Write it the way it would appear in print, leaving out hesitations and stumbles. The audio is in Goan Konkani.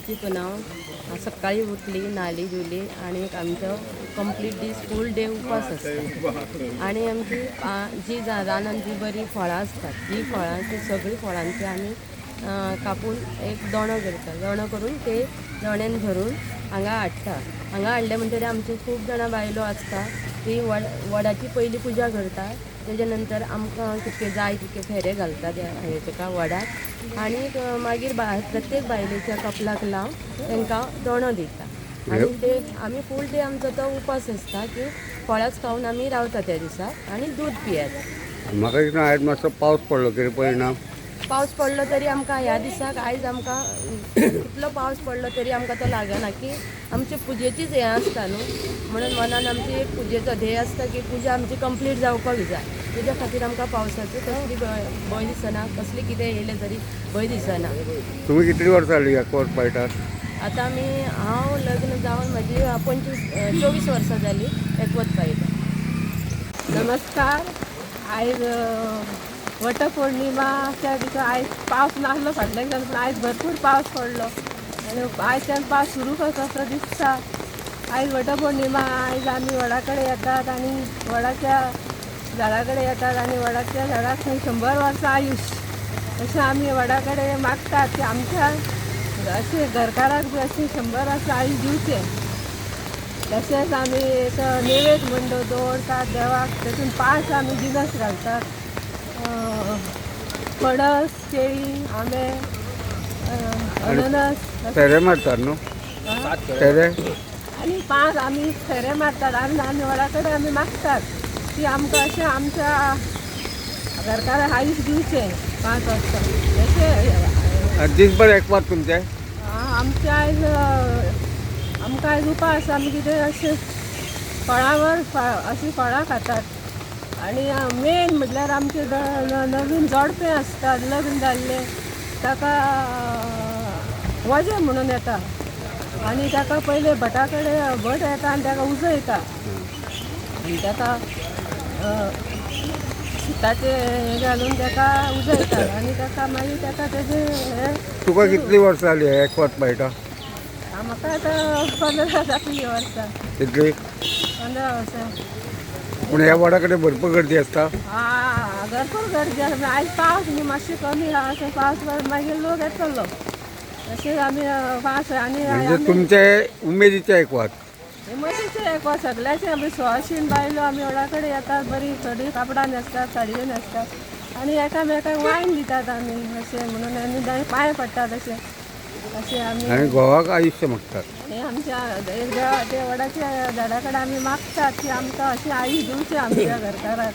रुची पुनव. सकाळी उठली, न्हाली धुली आणि आमचो कंप्लीट दीस फूल डे उपास आसता. आनी आमची जी रानान जी बरी फळां आसतात जी फळां ती सगळीं फळांची आमी कापून एक दोणो करता. दोणो करून ते दोण्यान भरून हांगा हाडटा. हांगा हाडले म्हणटरी आमचे खूब जाणां बायलो आसता ती वडाची पयली पुजा करता. तेज्या नंतर आमकां कितके जाय तितके फेरे घालता त्या तेका वडाक. आनी मागीर प्रत्येक बायलेच्या कपलाक लावन तांकां दोणो दिता. आनी ते आमी फूल डे आमचो तो उपास आसता की फळांच खावन आमी रावता त्या दिसा आनी दूद पियेता. म्हाका दिसता आयज मातसो पावस पडलो, कितें परिणाम? पावस पडलो तरी आमकां ह्या दिसाक आयज आमकां कितलो पावस पडलो तरी आमकां तो लागना की आमचे पुजेचीच हें आसता न्हू, म्हणून मनान आमची एक पुजेचो ध्येय आसता की पुजा आमची कंप्लीट जावपाक जाय. तेज्या खातीर आमकां पावसाचो कसली भंय दिसना, कसली कितें येयलें तरी भंय दिसना. तुमी कितली वर्सां जाली एकवट पाळटात? आतां आमी हांव लग्न जावन म्हजी 24 वर्सां जाली एकवत पाळटा. नमस्कार. आयज वटपौर्णिमाच्या दिसा आयज पावस नासलो फाटल्या दिसान, पूण आयज भरपूर पावस पडलो आनी आयच्यान पावस सुरू कसो असो दिसता. आयज वटपौर्णिमा, आयज आमी वडा कडेन येतात आनी वडाच्या झाडा कडेन येतात आनी वडाच्या झाडाक खंय 100 वर्सां आयुश अशें आमी वडा कडेन मागतात की आमच्या अशें घरकाराक बी अशें 100 वर्सां आयुश दिवचें. तशेंच आमी एक नैवेद्य म्हण दवरतात देवाक, तेतून 5 आमी जिनस घालतात. पणस, केळी, आंबे, अननस, फेरे मारतात न्हू? फेरे आनी 5 आमी फेरे मारतात आनी आमी वडा कडेन आमी मागतात की आमकां अशें आमच्या घरकाराक आयुश दिवचें 5 वर्सां. तशें दिसभर एकवट तुमचें? आमचें आयज आमकां आयज उपास, आमी कितें अशें फळावर अशीं फळां खातात. आनी मेन म्हटल्यार आमचे नवीन जोडपें आसतात लग्न जाल्लें, ताका वजें म्हणून येता आनी ताका पयलें भटा कडेन भट येता आनी ताका उजयता आनी ताका सुताचें हें घालून ताका उजयता आनी ताका मागीर ताका तेजें हें. तुका कितली वर्सां जाली एकवट पाळटा? म्हाका आतां 15 जातली वर्सां. कितली? 15 वर्सां. पूण ह्या वडा कडेन भरपूर गर्दी आसता. हा, भरपूर गर्दी आसा. आयज पावस न्ही मातशें कमी आहा, अशें पावस मागीर लोक येतलो. तशेंच आमी पावस आनी म्हणजे तुमचे उमेदीचे एकवट? उमेदीचें एकवट सगळ्याचें. आमी सुवासीन बायलो आमी वडा कडेन येतात, बरी थोडी कापडां न्हेसतात, साडयो न्हेसतात आनी एकामेकाक वायन दितात आमी अशें म्हणून आनी पांय पडटात अशें अशें आमी. आनी घोवाक आयुश्य मागतात. आनी आमच्या एक देवा त्या वडाच्या झाडा कडेन आमी मागतात की आमकां अशें आयुश्य दिवचें आमच्या घरकाराक.